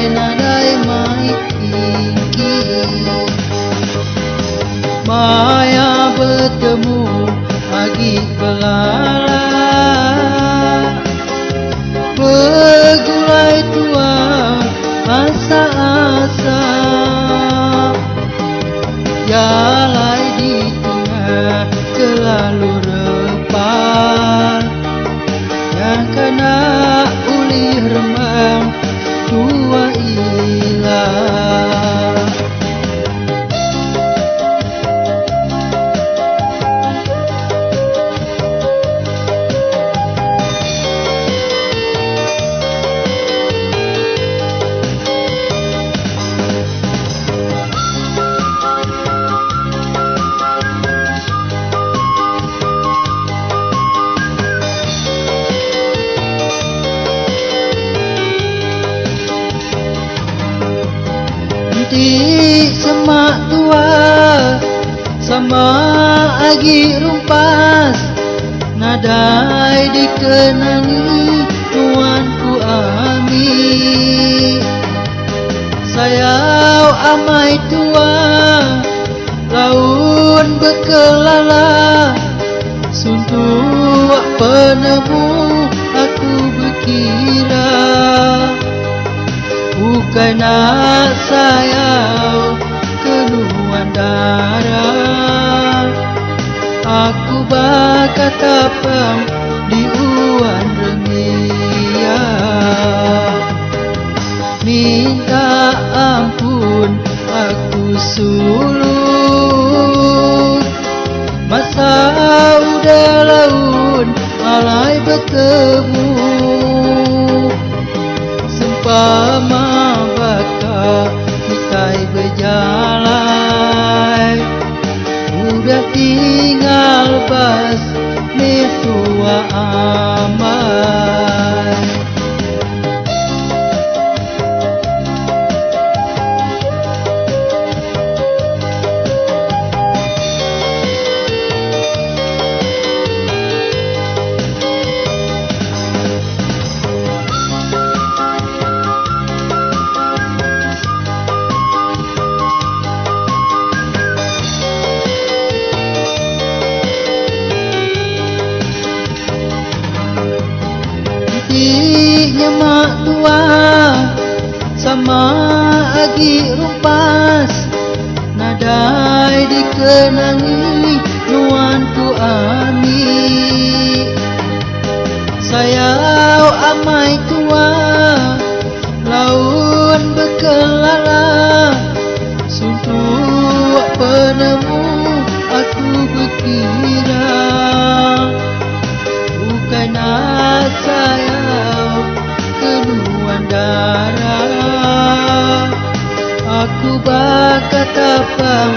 Bejalai nadai mai tingki. Maya betemu agi belala. Begulai tua asa-asa. Jalai di tengah kelalu repa. Yang kena ulih remang tua ila. Enti semak tua sama agi rumpas nadai dikenangi nuan ku ami. Sayau amai tua laun bekelala suntuk penemu aku bekira. Bukai nak sayau ke nuan dara. Aku baka tapang di uan remia. Minta ampun aku sulu. Masa udah laun alai betemu. Sempama baka kitai bejalai. Udah tinggal bas meh tua amai. Enti nyema tua sama agi rumpas nadai dikenangi nuan ku ami. Sayau amai tua laun bekelala suntuk penemu aku bekira. Bukai nak sayau ke nuan dara. Aku baka tapang